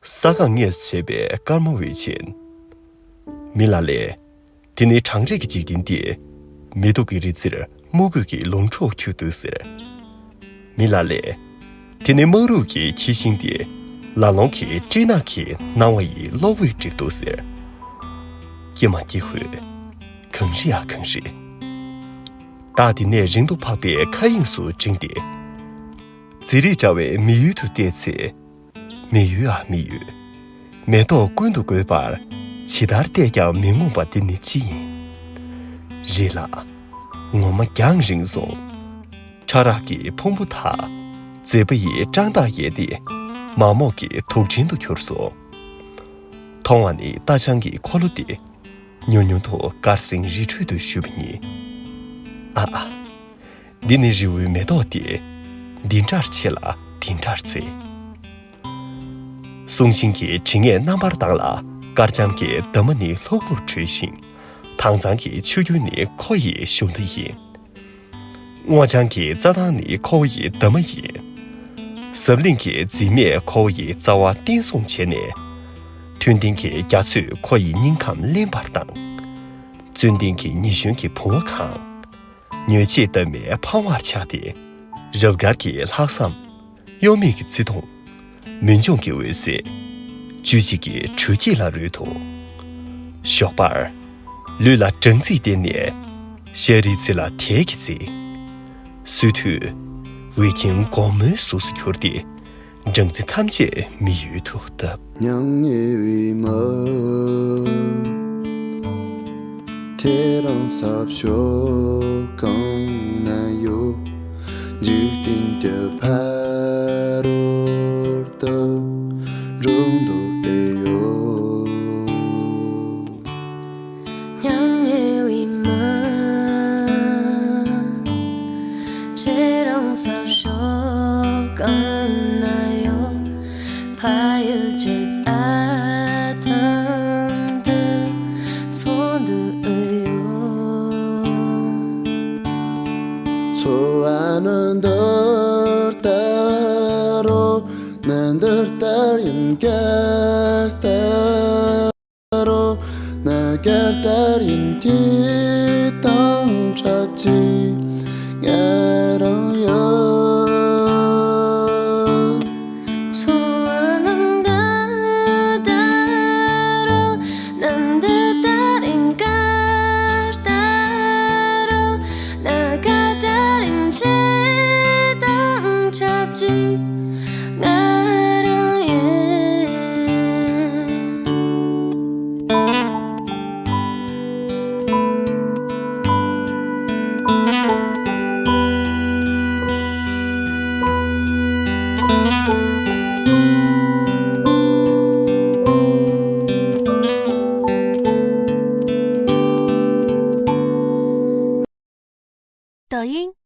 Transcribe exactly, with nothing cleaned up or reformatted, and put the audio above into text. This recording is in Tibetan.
ས་གང་ངོས་སུ་བྱས་པའི་སྐར་མ་འོད་ཆེན། མི་ལ་ལས། དེ་ནི་གྲང་རེག་གི་འཇིག་རྟེན་འདི། མེ་ཏོག་གི་རི་རྩེར་སྨུག་རྒོད་ཀྱི་ལོང་འཕྲོ་འཁྱུག་འདུག་ཟེར། མི་ལ་ལས། དེ་ནི་དམག་རུག་གི་ཁྱི་ཤིང་འདི། ལ་ལོང་གི་སྤྲིན་ནག་གི་སྣང་བ་ཡི་གློག་འོད་བསྒྲིབས་འདུག་ཟེར། ཀྱེ་མ་ཀྱེ་ཧུད། གངས་རི་ཡ་གངས་རི། བདག་འདི་ནས་རིང་དུ་འཕགས་པའི་མཁའ་དབྱིངས་སུ་བསྒྲེངས་ཏེ། རྫི་རིགས་འདྲ་བའི་མི་ཡུལ་དུ་བལྟས་ཚེ། མི་ཡུལ་ཨ་མི་ཡུལ། མེ་ཏོག་ཀུན་ཏུ་དགོད་པར། ཇི་ལྟར་བལྟས་ཀྱང་མི་ངོམས་པ་འདི་ནི་ཅི་ཡིན། རེད་ལ། ངོ་མ་རྒྱང་རིང་སོང་། ཕྲ་རགས་ཀྱི་ཕུང་པོ་དག། མཛེས་པ་ཡི་བཀྲག་མདངས་ཡལ་ཏེ། མག་མོག་གི་དུག་སྤྲིན་དུ་གྱུར་སོང་། མཐོང་བ་ནི་རྟ་ལྗང་གི་འཁོར་ལོ་སྟེ། ཉུང་ཉུང་དུ་དཀར་སེང་རི་ཁྲོད་དུ་བཞུད་པ་ཉིད། ཨ་ཨ། འདི་ནི་རི་བོའི་མེ་ཏོག་སྟེ། འདི་འདྲར་ཆེ་ལ་འདི་འདྲར་མཛེས། གསུང་ཞིང་གི་དྲི་ངད་རྣམ་པར་ལྡང་ལ། དཀར་འཇམ་གྱི་འདབ་མ་ནི་ལྷུག་པོར་བགྲོད་ཅིང་། དྭངས་གཙང་གི་ཆུ་རྒྱུན་ནི་ཁོ་ཡི་གཞུང་མདའ་ཡིན། སྔོ་ལྗང་གི་རྩྭ་ཐང་ནི་ཁོ་བོ་ཡི་འདབ་མ་ཡིན། ཟབ་བརླིང་གི་འཛིན་མས་ཁོ་བོ་ཡི་རྩ་བ་བརྟན་སྲུང་བྱས་ནས། མཐུན་ལྡན་གྱི་རྒྱ་མཚོས་ཁོ་ཡི་སྙིང་ཁམས་བརླན་པར་བཏང་། ཙུན་ལྡན་གྱི་ཉི་གཞོན་གྱི་བུང་བ་གང་། མྱོས་བྱེད་གཏམ་མའི་ཕང་བར་ཆགས་ཏེ། རབ་དཀར་གྱི་ལྷག་བསམ། གཡོ་མེད་ཀྱི་བརྩེ་དུང་། མུན་ལྗོངས་ཀྱི་འོད་ཟེར། བཅུད་ཅིག་གི་དྲོད་སྐྱེད་ལ་རོལ་དུ། ཞོགས་པར། ལུས་ལ་སྦྲང་རྩིས་བསྟེན་ནས། ཤར་རིའི་རྩེ་ལ་དལ་གྱིས་འཛེགས། སོས་དུས། འོད་ཀྱི་དགོང་མོའི་གཟུགས་སུ་གྱུར་ཏེ། སྦྲང་རྩི་ཐམས་ཅད་མི་ཡུལ་དུ་བཏབ། མྱ་ངན་བའི་མི། ཁྱེད་རང་ས་ཕྱོགས་གང་ན་ཡོད། འཇིག་རྟེན་གྱི་ཕ་རོལ་ཏུ་འགྲོ་འདོད་དེ་ཡོད། མྱ་ངན་བའི་མི། ཁྱེད་རང་ས་ཕྱོགས་གང་ན་ཡོད། ཕ་ཡུལ་གྱི་རྩྭ་ཐང་དུ་འཚོ་འདོད་ཡོད། འཚོ་བ་ནི་འདི་ལྟར་རོ། ནི་འདི་ལྟར་ཡིན་ག་ལྟར་རོ། ནི་ག་ལྟར་ཡིན་དེ་དང་འདྲ་ཅིག་ང་རང་ཡོད། འཚོ་བ་ནི་འདི་ལྟར་རོ། ནི་འདི་ལྟར་ཡིན་ག་ལྟར་རོ། ནི་ག་ལྟར་ཡིན་ཁྱེད་དང་འདྲ་ཅིག་ང་རང་ཡིན།抖音。